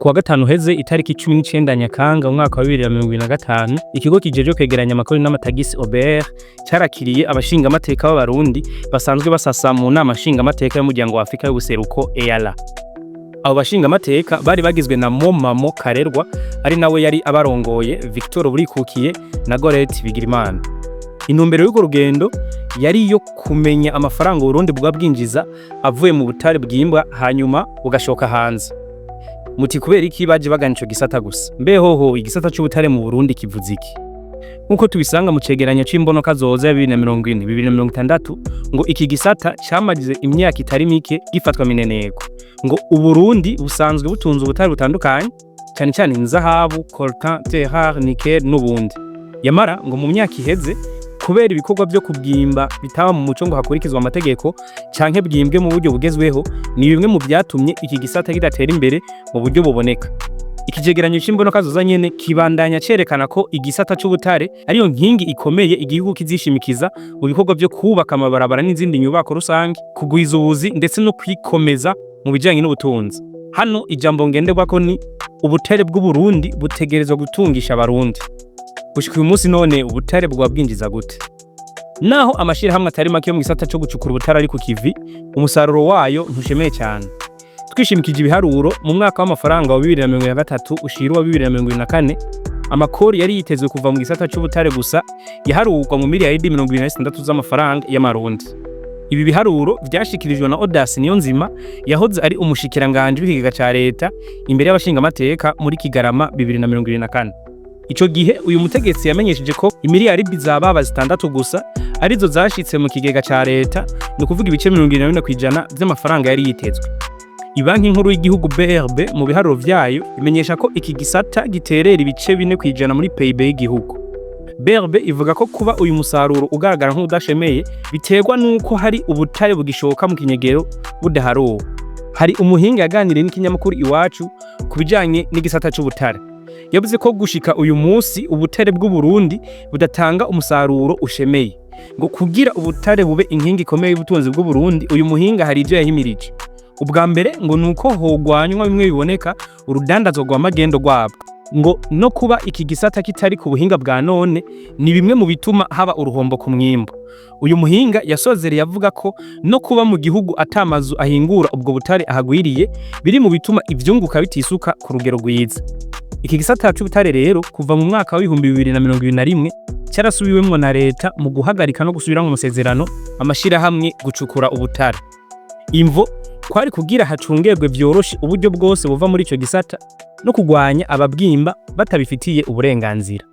Kuwa gatanu heze, itariki 19 Nyakanga umwaka wa 2025, ikigo kijejwe kwegeranya amakori n'amatagisi OBR carakiriye abashingamateka b'Abarundi basanzwe basasa mu nama nshingamateka y'umuryango wa Afrika y'ubuseruko, EALA. Abo bashingamateka bari bagizwe na Momamo Karerwa, ari nawe yari abarongoye, Victor Burikukiye na Gorette Bigirimana. Intumbero y'urwo rugendo yari iyo kumenya amafaranga Uburundi bwa bwinjiza avuye mu butare bwimbwa hanyuma bugashoka hanze. Muti kubera iki baje bagana ico gisata gusa? Mbehoho igisata c'ubutare mu Burundi kivuze iki? Nkuko tubisanga mu cegeranyo c'imbonoka zoza ya 2040 2060, ngo iki gisata camaze imyaka itari mike gifatwa mineneko. Ngo Uburundi busanzwe butunze ubutare butandukanye, cyane cyane inzahabu, coltan, terre rare, nickel n'ubundi. Yamara ngo mu myaka iheze, kubera ibikorwa vyo kubwimba bitaba mu muco ngo hakurikizwe amategeko canke bwimbwe mu buryo bugezweho, ni bimwe mu vyatumye iki gisata kidatera imbere mu buryo buboneka. Iki cegeranyo c'imbonoka zoza nyene kibandanya cerekana ko igisata c'ubutare ariyo nkingi ikomeye igihugu kizishimikiza mu bikorwa vyo kubaka amabarabara n'izindi nyubako rusange, kugwiza ubuzi ndetse no kwikomeza mu bijanye n'ubutunzi. Hano ijambo ngenderwako ni ubutare bw'Uburundi butegerezwa gutungisha Abarundi. Gushika uyu munsi none ubutare bwa bwinjiza gute? Naho amashirahamwe atari make yo mu gisata co gucukura ubutare ari ku kivi, umusaruro wayo ntushemeye cyane. Twishimikije ibiharuro, mu mwaka w'amafaranga wa 2023 ushira uwa 2024, amakori yari yitezwe kuva mu gisata c'ubutare gusa yaharurwa mu miliyaridi 26 z'amafaranga y'Amarundi. Ibi biharuro vyashikirijwe na Odas Niyonzima, yahoze ari umushikiranganje w'ikigega ca leta, imbere y'abashingamateka muri Kigarama 2024. Ico gihe uyu mutegetsi yamenyesheje ko imiliyaridi zababa 6 gusa arizo zashitse mu kigega ca leta, ni ukuvuga ibice 74% vy'amafaranga yari yitezwe. Ibanki nkuru y'igihugu BRB mu biharuro vyayo imenyesha ko iki gisata giterera ibice 4% muri PIB y'igihugu. BRB ivuga ko kuba uyu musaruro ugaragara nk'udashemeye biterwa n'uko hari ubutare bugishoka mu kinyegero budaharuwe. Hari umuhinga yaganiriye n'ikinyamakuru Iwacu ku bijanye n'igisata c'ubutare. Yavuze ko gushika uyu munsi ubutare bw'u Burundi budatanga umusaruro ushemeye. Ngo kugira ubutare bube inkingi ikomeye y'ubutunzi bw'u Burundi, uyu muhinga hari ivyo yahimirije. Ubwa mbere ngo nuko hogwanywa bimwe biboneka urudandazwa rwa magendo rwabwo. Ngo no kuba iki gisata kitari ku buhinga bwa none ni bimwe mu bituma haba uruhombo ku mwimbu. Uyu muhinga yasozereye avuga ko no kuba mu gihugu atamazu ahingura ubwo butare ahagwiriye biri mu bituma ivyunguka bitisuka ku rugero rwiza. Iki gisata c'ubutare rero kuva mu mwaka wa 2021 carasubiwemwo na leta mu guhagarika no gusubiramwo amasezerano amashirahamwe gucukura ubutare. Imvo kwari kugira hacungerwe vyoroshe uburyo bwose buva muri ico gisata no kugwanya ababwimba batabifitiye uburenganzira.